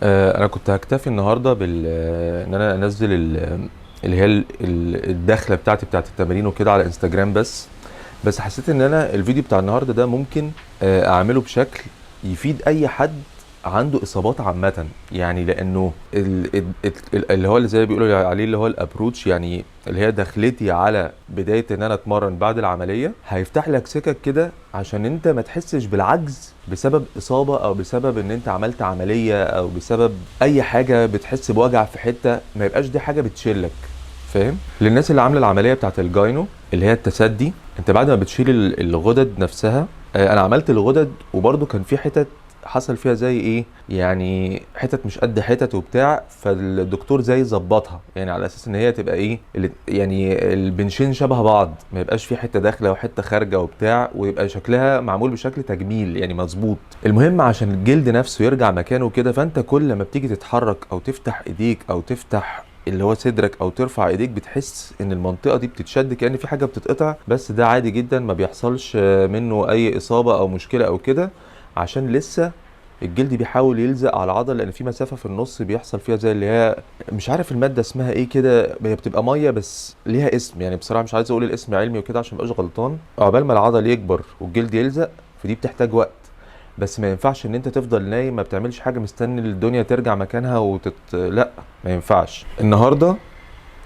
انا كنت هكتفي النهارده بال ان انا انزل اللي هي الدخلة بتاعتي بتاعت التمارين وكده على انستجرام، بس حسيت ان انا الفيديو بتاع النهارده ده ممكن اعمله بشكل يفيد اي حد عنده اصابات عامه، يعني لانه اللي هو اللي زي ما بيقولوا عليه اللي هو ال approach، يعني اللي هي دخلتي على بداية ان انا اتمرن بعد العملية، هيفتح لك سكك كده عشان انت ما تحسش بالعجز بسبب اصابه او بسبب ان انت عملت عملية او بسبب اي حاجة بتحس بوجع في حته، ما يبقاش دي حاجة بتشلك، فاهم؟ للناس اللي عامله العملية بتاعت ال gyno اللي هي التثدي، انت بعد ما بتشيل الغدد نفسها، انا عملت الغدد وبرده كان في حتت حصل فيها زي ايه، يعني حتت مش قد حتت وبتاع، فالدكتور زي ظبطها يعني على اساس ان هي تبقى ايه، يعني البنشين شبه بعض، ما يبقاش في حتة داخله وحتة خارجه وبتاع، ويبقى شكلها معمول بشكل تجميل يعني مظبوط. المهم عشان الجلد نفسه يرجع مكانه كده، فانت كل ما بتيجي تتحرك او تفتح ايديك او تفتح اللي هو صدرك او ترفع ايديك، بتحس ان المنطقة دي بتتشد كأن في حاجة بتتقطع، بس ده عادي جدا، ما بيحصلش منه اي اصابه او مشكلة او كده، عشان لسه الجلد بيحاول يلزق على العضلة، لان في مسافة في النص بيحصل فيها زي اللي هي مش عارف المادة اسمها ايه كده، هي بتبقى مية بس ليها اسم، يعني بصراحة مش عايز اقول الاسم علمي وكده عشان مبقاش غلطان. عقبال ما العضل يكبر والجلد يلزق، فدي بتحتاج وقت، بس ما ينفعش ان انت تفضل نايم ما بتعملش حاجة مستني الدنيا ترجع مكانها لا ما ينفعش. النهارده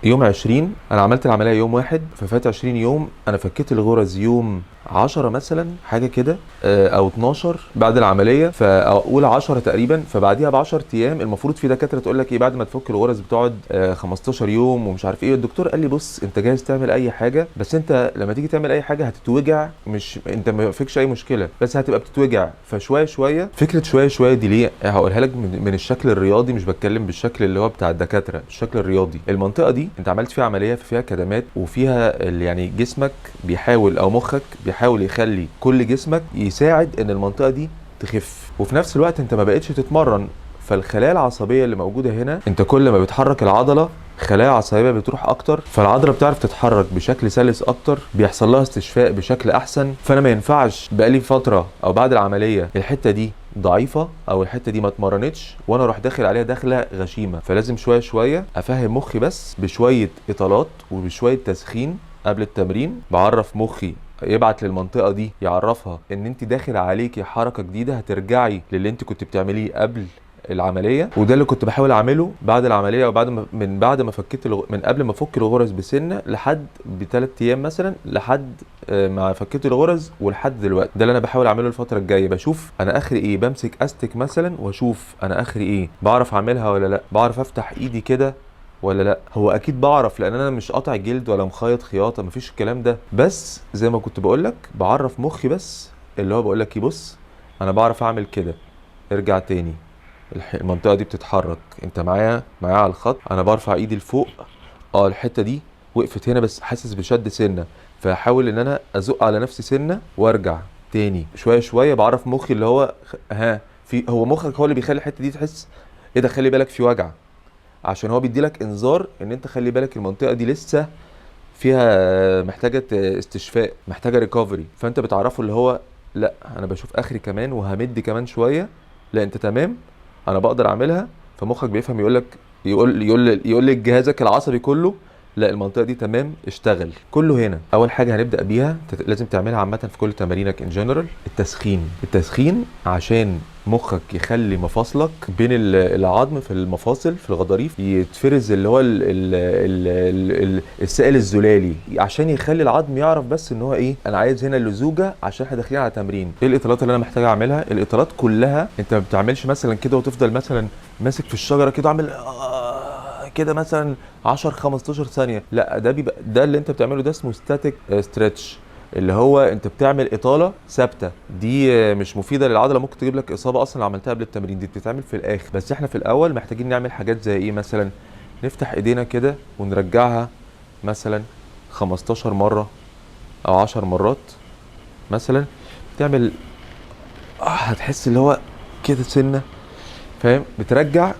يوم 20، انا عملت العملية يوم 1، ففات 20 يوم، انا فكيت الغرز يوم 10 مثلا حاجة كده، او 12 بعد العملية، فاقول 10 تقريبا. فبعديها ب 10 ايام المفروض في دكاترة تقول لك ايه، بعد ما تفك الغرز بتقعد 15 يوم ومش عارف ايه. الدكتور قال لي بص انت جاهز تعمل اي حاجة، بس انت لما تيجي تعمل اي حاجة هتتوجع، مش انت ما فيكش اي مشكلة بس هتبقى بتتوجع، فشوية شوية. فكرة شوية شوية دي ليه هقولها لك من الشكل الرياضي، مش بتكلم بالشكل اللي هو بتاع الدكاترة، الشكل الرياضي. المنطقة دي انت عملت فيها عملية، فيها كدمات وفيها يعني جسمك بيحاول او مخك بيحاول يخلي كل جسمك يساعد ان المنطقة دي تخف، وفي نفس الوقت انت ما بقتش تتمرن، فالخلايا العصبية اللي موجودة هنا انت كل ما بتحرك العضلة خلايا عصبية بتروح اكتر، فالعضله بتعرف تتحرك بشكل سلس اكتر، بيحصل لها استشفاء بشكل احسن. فانا ما ينفعش بقالي فترة او بعد العملية الحتة دي ضعيفة او الحتة دي ما اتمرنتش وانا اروح داخل عليها دخله غشيمه، فلازم شوية شوية افهم مخي بس بشوية اطالات وبشويه تسخين قبل التمرين، بعرف مخي يبعت للمنطقة دي يعرفها ان انت داخل عليكي حركة جديدة، هترجعي للي انت كنت بتعمليه قبل العملية. وده اللي كنت بحاول اعمله بعد العملية، وبعد ما من بعد ما فكيت من قبل ما افك الغرز بسنة لحد بثلاث ايام مثلا، لحد ما فكيت الغرز ولحد دلوقتي. ده اللي انا بحاول اعمله الفترة الجاية، بشوف انا اخري ايه، بمسك استك مثلا واشوف انا اخري ايه، بعرف اعملها ولا لا، بعرف افتح ايدي كده ولا لا. هو اكيد بعرف لان انا مش قاطع جلد ولا مخيط خياطة، مفيش الكلام ده، بس زي ما كنت بقولك بعرف مخي بس اللي هو بقولك ايه، بص انا بعرف اعمل كده، ارجع تاني، المنطقة دي بتتحرك، انت معايا على الخط، انا برفع ايدي لفوق، الحتة دي وقفت هنا بس حاسس بشد سنة، فحاول ان انا ازق على نفسي سنة وارجع تاني شوية شوية. بعرف مخي اللي هو ها في، هو مخك هو اللي بيخلي الحتة دي تحس ايه ده، خلي بالك في وجع، عشان هو بيدي لك انذار ان انت خلي بالك المنطقة دي لسه فيها محتاجه استشفاء، محتاجه ريكفري، فانت بتعرفه اللي هو لا انا بشوف اخري كمان وهمد كمان شوية، لا انت تمام انا بقدر اعملها. فمخك بيفهم، يقول لك يقول يقول يقول لك جهازك العصبي كله لا المنطقة دي تمام اشتغل كله. هنا اول حاجة هنبدا بيها لازم تعملها عامة في كل تمارينك ان جنرال، التسخين. التسخين عشان مخك يخلي مفاصلك بين العظم في المفاصل في الغضاريف يتفرز اللي هو السائل الزلالي، عشان يخلي العظم يعرف بس ان هو ايه، انا عايز هنا اللزوجه عشان احنا داخلين على تمرين. ايه الاطالات اللي انا محتاج اعملها؟ الاطالات كلها انت ما بتعملش مثلا كده وتفضل مثلا ماسك في الشجرة كده عامل كده مثلا 10 15 ثانية، لا ده بيبقى ده اللي انت بتعمله ده اسمه static stretch، اللي هو انت بتعمل اطاله ثابتة، دي مش مفيدة للعضله، ممكن تجيب لك اصابه اصلا لو عملتها قبل التمرين، دي بتتعمل في الاخر. بس احنا في الاول محتاجين نعمل حاجات زي ايه مثلا، نفتح ايدينا كده ونرجعها مثلا 15 مرة او 10 مرات مثلا، تعمل هتحس اللي هو كده سنة، فاهم؟ بترجع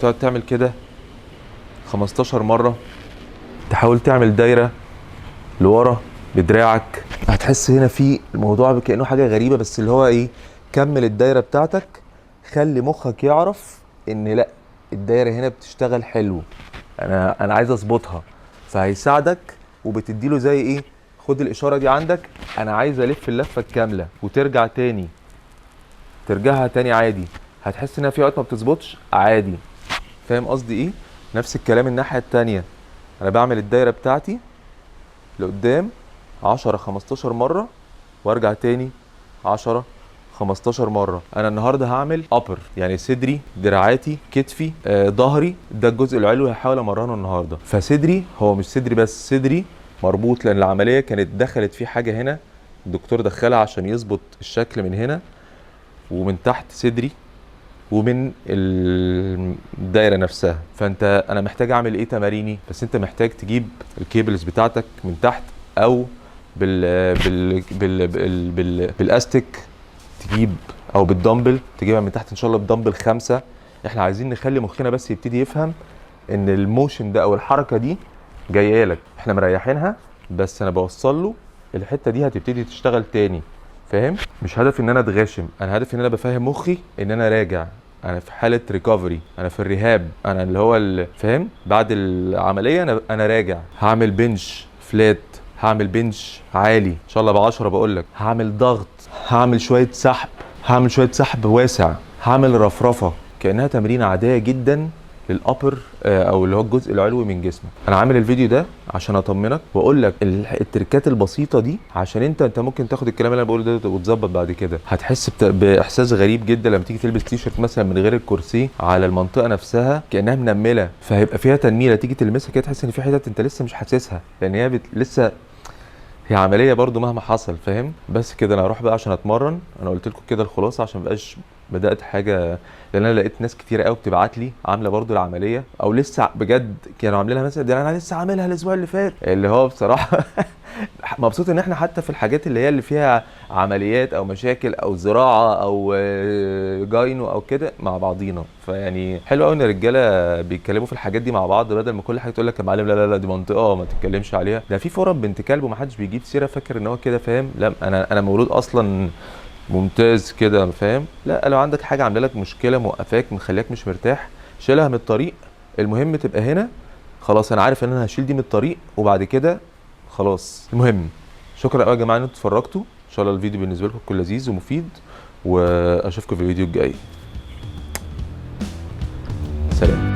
تقعد تعمل كده 15 مرة، تحاول تعمل دايرة لورا بدراعك، هتحس هنا في الموضوع كأنه حاجة غريبة، بس اللي هو ايه، كمل الدايرة بتاعتك، خلي مخك يعرف ان لا، الدايرة هنا بتشتغل حلو، انا عايز اظبطها، فهيساعدك وبتديله زي ايه، خد الاشارة دي عندك، انا عايز الف اللفة الكاملة وترجع تاني، ترجعها تاني عادي. هتحس انها في وقت ما بتظبطش عادي، فاهم قصدي ايه؟ نفس الكلام الناحية التانية، انا بعمل الدايرة بتاعتي لقدام 10 15 مرة وارجع تاني 10 15 مرة. انا النهارده هعمل upper، يعني صدري، دراعاتي، كتفي، ظهري، ده الجزء العلوي هحاول امرنه النهارده. فصدري هو مش صدري بس، صدري مربوط لان العملية كانت دخلت فيه حاجة هنا، الدكتور دخلها عشان يظبط الشكل من هنا ومن تحت صدري ومن الدايرة نفسها. فانت انا محتاج اعمل ايه تماريني؟ بس انت محتاج تجيب ال cables بتاعتك من تحت او بال بال بال بال بال بالاستيك تجيب، او بالدمبل تجيبها من تحت ان شاء الله بدمبل 5. احنا عايزين نخلي مخنا بس يبتدي يفهم ان ال motion ده او الحركة دي جاية لك، احنا مريحينها بس انا بوصل له الحتة دي هتبتدي تشتغل تاني، فاهم؟ مش هدفي ان انا اتغاشم، انا هدفي ان انا بفهم مخي ان انا راجع، انا في حاله recovery، انا في ال rehab، انا اللي هو فاهم؟ بعد العملية انا راجع. هعمل bench flat، هعمل bench عالي ان شاء الله ب10، بقول لك هعمل ضغط، هعمل شوية سحب، هعمل شوية سحب واسع، هعمل رفرفه، كانها تمرين عادية جدا لل upper، او اللي هو الجزء العلوي من جسمك. انا عامل الفيديو ده عشان اطمنك واقول لك التركات البسيطة دي، عشان انت ممكن تاخد الكلام اللي انا بقوله ده وتظبط بعد كده. هتحس باحساس غريب جدا لما تيجي تلبس تيشرت مثلا من غير الكورسيه على المنطقة نفسها كانها منمله، فهيبقى فيها تنميله، تيجي تلمسها كده تحس ان في حتت انت لسه مش حاسسها، لان هي لسه هي عملية برضو مهما حصل، فاهم؟ بس كده انا هروح بقى عشان اتمرن. انا قلت لكم كده الخلاصة عشان مبقاش بدات حاجة، لان انا لقيت ناس كتير قوي بتبعت لي عامله برضو العملية او لسه بجد كانوا عاملينها، مثلا ده انا لسه عاملها الاسبوع اللي فات، اللي هو بصراحة مبسوط ان احنا حتى في الحاجات اللي هي اللي فيها عمليات او مشاكل او زراعة او gyno او كده مع بعضينا. فيعني حلو قوي ان الرجالة بيتكلموا في الحاجات دي مع بعض، بدل ما كل حاجة تقول لك يا معلم لا لا لا دي منطقة ما تتكلمش عليها، ده في فرم بنت كلب ومحدش بيجيب سيره، فاكر ان هو كده، فاهم؟ لا انا مولود اصلا ممتاز كده، فاهم؟ لا لو عندك حاجة عامله لك مشكلة موقفاك مخليك مش مرتاح، شيلها من الطريق، المهم تبقى هنا خلاص. انا عارف ان انا هشيل دي من الطريق وبعد كده خلاص. المهم شكرا قوي يا جماعة ان انتوا اتفرجتوا، ان شاء الله الفيديو بالنسبة لكم يكون لذيذ ومفيد، واشوفكم في الفيديو الجاي. سلام.